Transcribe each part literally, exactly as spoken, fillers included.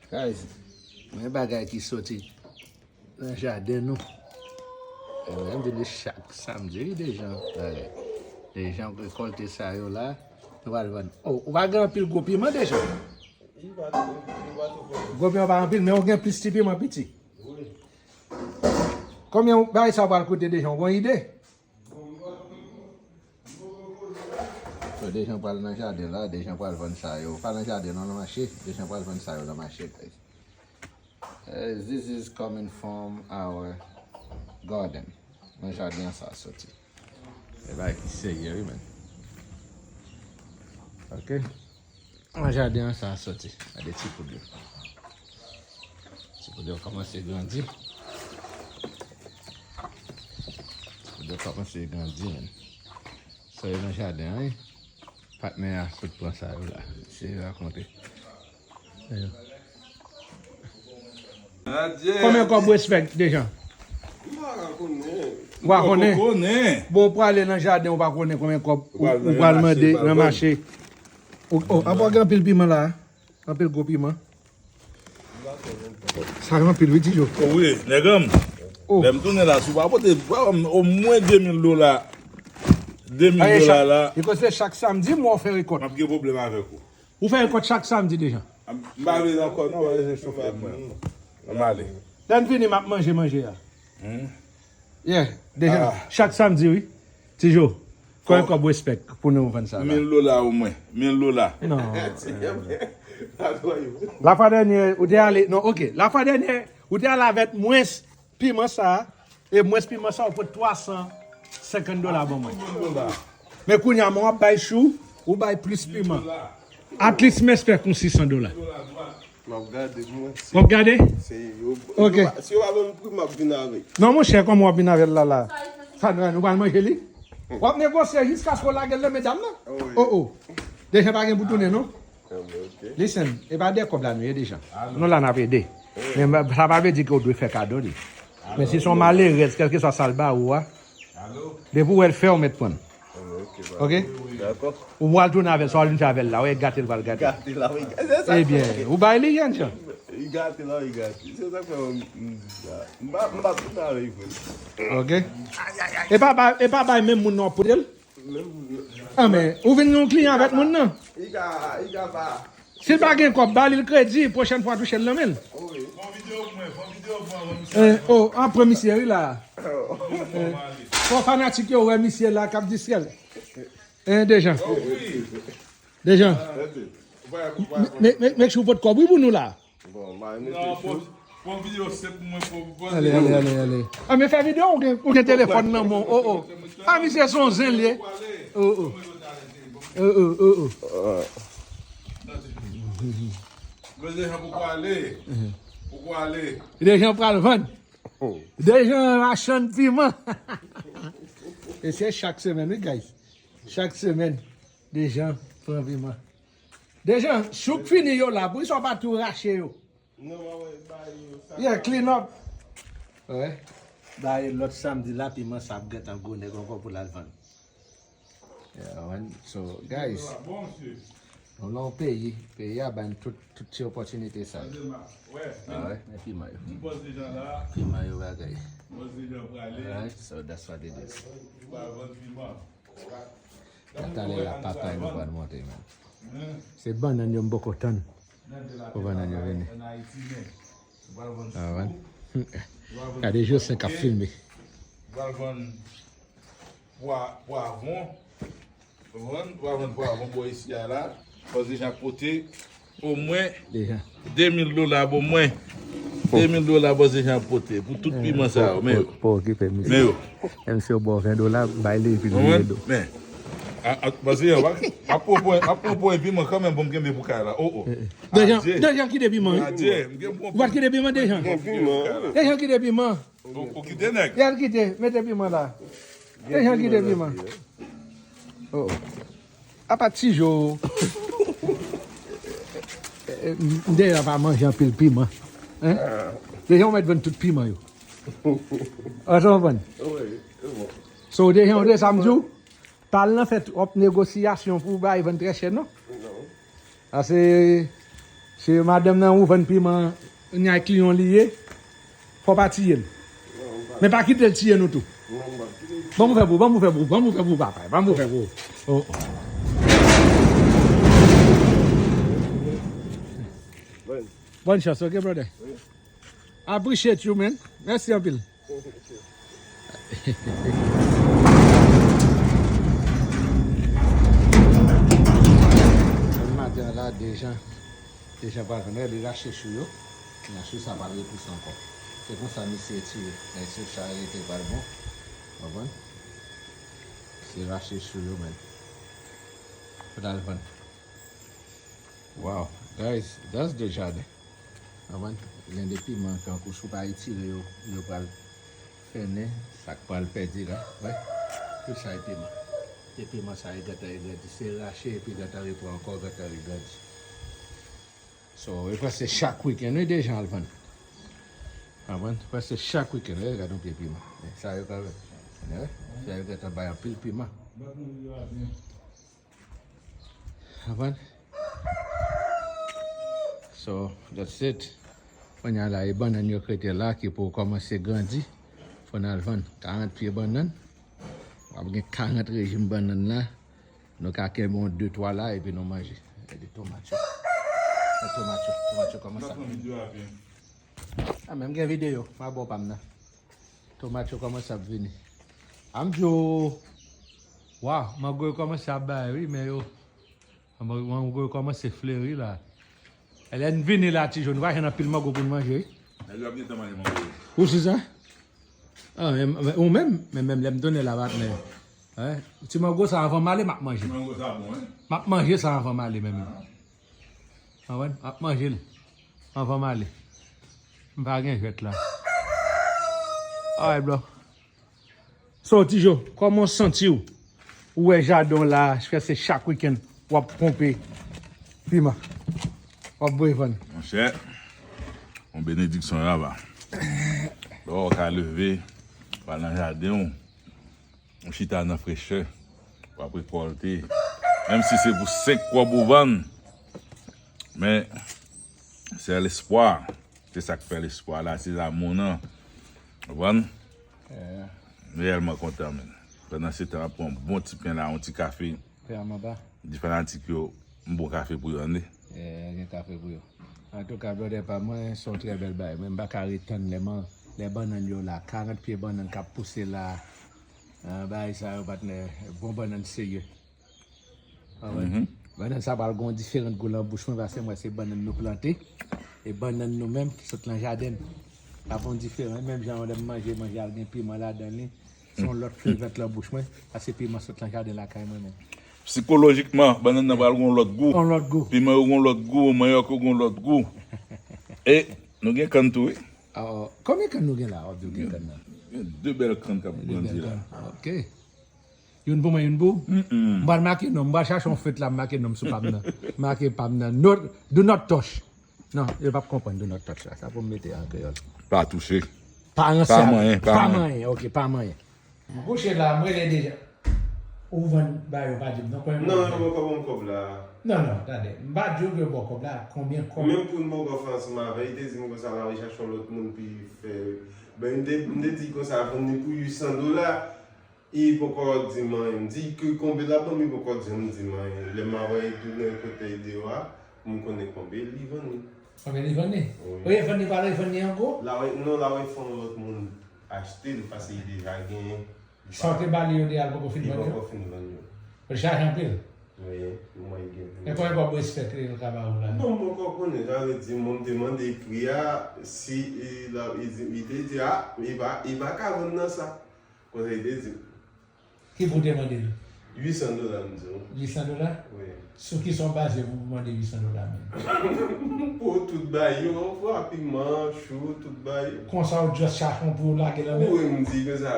Guys, men bagay ki soti nan jaden nou. E mwen vini chak samdi, wi, Dejan. Bagay. Dejan rekòlte sa yo la. Nou pral vann. Oh, ou pa gen anpil gwo piman, Dejan? Gwo piman pa anpil, men ou gen plis ti piman piti. Konbyen bagay sa pral koute, Dejan? Ou gen ide? So, Dejan pral nan jaden la, Dejan pral vann sa yo. Pa nan jaden non, nan mache. Dejan pral vann sa yo nan mache, guys. Eh, this is coming from our garden. Nan jaden an sa soti. E bagay ki serye, wi, men. Ok. Nan jaden an sa soti. Gade ti poud yo. Ti poud yo kòmanse grandi. Ti poud yo kòmanse grandi, men. Sa yo nan jaden an, wi. Patnè a sot pran sa yo la. Se rakonte. Ayo. Adye. Konbyen kòb ou espèk, Dejan? M pa ka konnen. Ou pa konnen? Ou konnen. Bon, ou prale nan jaden, ou pa konnen konbyen kòb ou, ou pral mande nan mache. Oh, oh, apa gen anpil piman la? Anpil gwo piman. Sa yo anpil, wi, Tijo. Oh, wi, nèg an m. Oh. Lè m tounen la, si w pa pote, ba m omwen de mil dola. De mil dola la. E kote chak samdi, mwen fè rekòt. M ap gen pwoblèm avèk ou. Ou fè rekòt chak samdi, Dejan? M pa vle ankò, non, pa bezwen chofe mwen. Ann ale. Lè n fini, m ap manje manje a. Hmm? Yeah, Dejan. Ah. Chak samdi, wi. Tijo, konbyen kòb ou espèk pou nou vann sa la? Mil dola omwen. Mil dola. Non. Lafwa dènyè, ou te ale, non, ok. Lafwa dènyè, ou te ale avèk mwens piman sa a, e mwens piman sa a, ou pot twa san senkant dola ban mwen. Men kounye a, mwen w ap bay chou, ou bay plis piman. At least m espèk yon sis san dola. M ap gade, mwen. W ap gade? Se yo, ok. Yo pa, si yo pa ban m pri, m ap vin avèk. Non, monchè, kòman w ap vin avè l la, la? Sa nou, nou pral manje li? W ap negosye jiskaske w lage l nan men dam nan. Oh, oh. Dejan pa gen pou tounen, non? Ah, ok. Listen, e pa de kòb la nou ye, Dejan. Nou la n ap ede. Men sa pa vle di ke w dwe fè kado li. Men si se yon malerèz, kèlkeswa sa l ba ou a, depi w wè l fè, ou mèt pran l. Ok? Dakò. Ou pral tounen avè l, sa w al vin fè avè l la, w gate l pral gate. Gate la, wi. Se sa. Ebyen, ou bay li, Yannjan. Li gate la, wi, gate. Se sa k fè m, m, m pa, m pa tounen avè l vre. Ok? E pa bay, e pa bay menm moun nan w ap pote l? Menm moun nan. Ah, men, ou vin yon kliyan avèk moun nan? Li ka, li ka pa. Si l pa gen kòb, ba li l kredi, pwochèn fwa touche l nan men l. Wi. Fè yon videyo pou mwen, fè yon videyo pou mwen, avan misye. Eh, oh, an pran misye, wi, la. Oh. Eh, fò fanatik yo wè misye la k ap distrè l. Eh, Dejan. Oh, wi. Dejan. Ah. Make, make, make sure w pot kòb, wi, pou nou la. Bon, m a mete chou. Pran videyo senp mwen pou poze. Ale, ale, ale, ale. Ah, men fè videyo, ou gen, ou gen telefòn nan men w. Oh, oh. Ah, misye se yon zen li ye. Oh, oh. Oh, oh, oh, oh. Mwen Dejan poko ale. Poko ale. Dejan pral vann. Dejan machann piman. E se chak semèn, wi, guys. Chak semèn, Dejan pran piman. Dejan, chou k fini yo la, poukisa w pa tou rache yo? Non, mwen wè, ba yo sa. Yeah, clean up. Wi. Ba yo lòt samdi la, piman sa ap gentan gwo nèg ankò pou l al vann. Yeah, man. So, guys, nou nan yon peyi, peyi a ban tout, tout ti opòtinite sa yo. Ah, wi. Men piman yo. Piman yo bagay. Alright, so that's what it is. Talè la, papa nou pral monte, man. Se bannann yo m poko tann pou bannann yo vini. Ah, man. Gade Jocelyn k ap filme. Pral vann pwa, pwavwon. Vann, pral vann pwavwon bò isi a la. Pòs Dejan pote omwen de mil dola ban mwen. De mil dola Bòs Dejan ap pote pou tout piman sa yo. Men yo. Pa okipe misye. Men yo. Menm si yo ba w ven dola, bay li epi l vire do. Men. Bòs Dejan, ap pran pwen, ap pran pwen piman kanmenm pou m kenbe pou kay la. Oh, oh. Dejan, Dejan kite piman, wi. Ou pa t kite piman, Dejan? Dejan kite piman. Ou kite nèg. Dejan kite, mete piman la. Dejan kite piman. Oh, oh. Apa Tijo. M deja pa manje anpil piman. Hein? Deja ou mèt vann tout piman yo. Ou sa konprann? So, Dejan, ou te sa m di w, pa al nan fè twòp negosyasyon pou bay vann trè chè, non. Pase Se madanm nan ou vann piman, ni ay kliyan li ye. Fò pa tiye l. Men pa kite l tiye nou tou. Ban m fè pou, ban m fè pou, ban m fè pou, papa, ban m fè pou. Oh. Bonne chance, ok, brother? I appreciate you, man. Mèsi anpil. Maten an la, Dejan, Dejan pral vann, li rache chou yo. Nan chou sa pral repouse ankò. Se konsa misye etire. Men se sa rete pral bon. Konprann? Se rache chou yo, men. Pral vann. Wow, guys, that's the jardin. Konprann? Gen de piman, tankou si w pa etire yo, yo pral fennen, sa k pral pèdi la. Wè, tout sa e piman. E piman sa e gentan regrandi. Se rache epi gentan repran ankò, gentan regrandi. So, e prèske chak wikenn, wi, Dejan al vann. Konprann? Prèske chak wikenn, wi, gade yon pye piman. Sa yo ka, wè, sa yo gentan bay anpil piman. Konprann? So, that's it. Kounye a la, e bannann yo k rete la ki pou kòmanse grandi. Fò n al vann karant pye bannann. W ap gen karant rejim bannann la. Nou ka kenbe yon de twa la epi nou manje. Gade tomat yo. Gade tomat yo. Tomat yo kòmanse ap vini. A, menm gen videyo. M a ba w pa m nan. Tomat yo kòmanse ap vini. A m di w, waw, mango yo kòmanse ap bay, wi, men yo, mango yo kòmanse fleri la. Lè n vini la, Ti Jo, nou pa jwenn anpil mango pou n manje, wi. Nèg yo ap gentan manje mango yo. Ou si sa? A, men, men, ou menm, men menm lè m tounen la, patnè. Ti mango sa, anvan m ale, m ap manje. Ti mango sa bon, wi. M ap manje sa anvan m ale, menm. Konprann? M ap manje l anvan m ale. M pa gen jwèt la. Alright, bro. So, Ti Jo, kòman w santi w? Ou wè jaden w la, prèske chak wikenn, w ap ponpe piman. W ap voye vann. Monchè, yon benediksyon laba. Lè w ka leve, w al nan jaden w, ou chita nan frechè, w ap rekòlte. Menm si se pou senk kòb ou vann, men se lespwa. Se sa k fè lespwa la, se lanmou nan. Konprann? M reyèlman kontan, men. Pandan se tan, m ap pran yon bon ti pen la, yon ti kafe. Di fanatik yo, m bon kafe pou yo, tande. Gen kafe pou yo. Antouka, brother pa mwen, se yon trè bèl bagay. Mwen, m pa ka ret tann lè man-, lè bannann yo la, karant pye bannann k ap pouse la. Bagay sa yo, patnè, bon bannann serye. Bannann sa pral gen yon diferan gou lan bouch mwen, paske m wè se bannann nou plante. E bannann nou menm ki sot lan jaden. L ap yon diferan. Menm jan lè m manje, manje a gen piman ladan li. Se yon lòt flavor lan bouch mwen, paske piman sot lan jaden lakay mwen menm. Sikolojikman, bannann nan pral gen yon lòt gou. Yon lòt gou. Piman yo gen yon lòt gou, manyòk yo gen yon lòt gou. E nou gen kann tou, wi. Konbyen kann nou gen la? W ap di w gen kann nan. Gen de bèl kann k ap grandi la. Ok. Youn pou mwen, youn pou ou? M pral make non, m pral chache yon fwet la, m make non m sou pa m nan. Make pa m nan. No, do not touch. Non, yo p ap konprann do not touch la. Sa pou m mete an kreyòl. Pa touche. Pa ranse avè l. Pa manyen, pa manyen. Ok, pa manyen. M kouche la, m rele deja. Ou vann ba yo, pa di m non, konbyen kòb? Non, yo poko ban m kòb la. Non, non, tande. M pa di w ke yo ba w kòb la, konbyen kòb? Menm pou n poko fè ansanm avè l, li te di m konsa l al chache yon lòt moun pou l fè. Ben, m te, m te di konsa, vann li pou uit san dola. Li poko di m anyen. M di ke konbyen l ap ban m, li poko janm di m anyen. Lè m ap voye tounen kote l deyò a, pou m konnen konbyen li vann li. Konbyen li vann li? Wi. Ou vann li pa la, li vann li an gwo? La wè, non, la wè fè yon lòt moun achte l, paske li deja genyen. Sa w te ba li yo deyò a, l poko fin vann yo? Li poko fin vann yo. Li chaje anpil? Wi, pou mwen li gen. E konbyen kòb respè ke l ka ba ou la? Bon, m poko konnen, sa vle di, mwen m te mande pri a, si, e, la, li di, li te di, a, li pa, li pa ka vann nan sa. Konsa li te di m. Ki pri w te mande l? Uit san dola, m di w. Uit san dola? Wi. Sou ki sa w baze pou w mande uit san dola menm? Pou tout bay yo, anfwa, piman, chou, tout bay yo. Konsa w just chache yon pri w lage lan men l? Wi, m di konsa,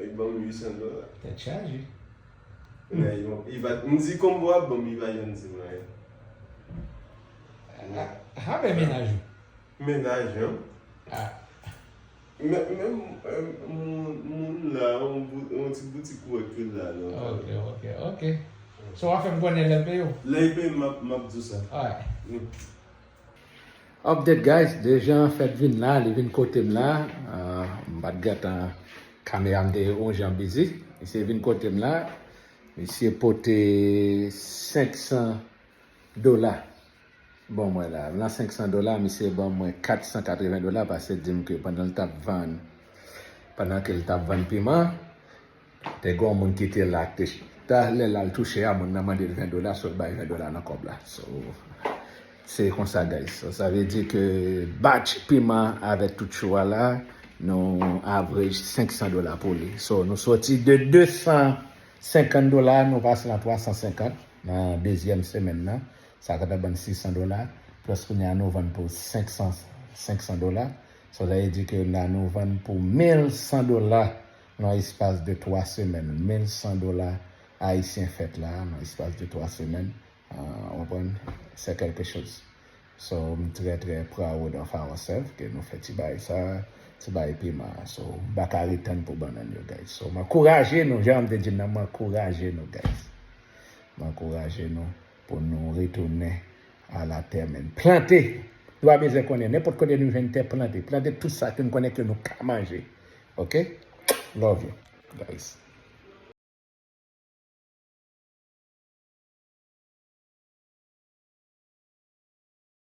li ban m uit san dola. Tèt chaje. Li pa, m di konbyen w ap ban m, li pa janm di m anyen. A, a, men mennaj ou? Mennaj, an? A. Men, men, eh, moun, moun la, yon bout, yon ti boutik ou wè ke l la, non. Ok, ok, ok. So, w a fè m konnen lè l peye w? Lè l peye m, m ap, m ap di w sa. Alright. Mm. Update, guys, Dejan fèk vin la, li vin kote m la. Ah, m pa t gentan, kamera m te yon jan bizi. Misye vin kote m la. Misye pote senk san dola. Bon, mwen la, nan senk san dola, misye ban mwen kat san katreven dola, paske di m ke pandan l t ap vann, pandan ke l t ap vann piman, te gen yon moun ki te la, te, ta, lè l al touche a, moun nan mande l ven dola, so l bay ven dola nan kòb la. So, se konsa, guys. So, sa vle di ke batch piman avèk tout chou a la, nou average senk san dola pou li. So, nou soti de de san senkant dola, nou pase nan twa san senkant nan dezyèm semèn nan. Sa ka ta ban n sis san dola. Plus kounye a nou vann pou senk san, senk san dola. Sa vle di ke la nou vann pou mil san dola nan espas de twa semèn. Mil san dola ayisyen fèt la nan espas de twa semèn. Ah, w konprann? C'est quelque chose. So, m trè, trè proud of ourselves ke nou fè ti bagay sa, ti bagay piman. So, m pa ka ret tann pou bannann yo, guys. So, m ankouraje nou, jan m te di n nan, m ankouraje nou, guys. M ankouraje nou pou nou retounen a la tè, men plante. Nou pa bezwen konnen, nenpòt kote nou jwenn tè, plante. Plante tout sa ke nou konnen ke nou ka manje. Ok? Love you, guys.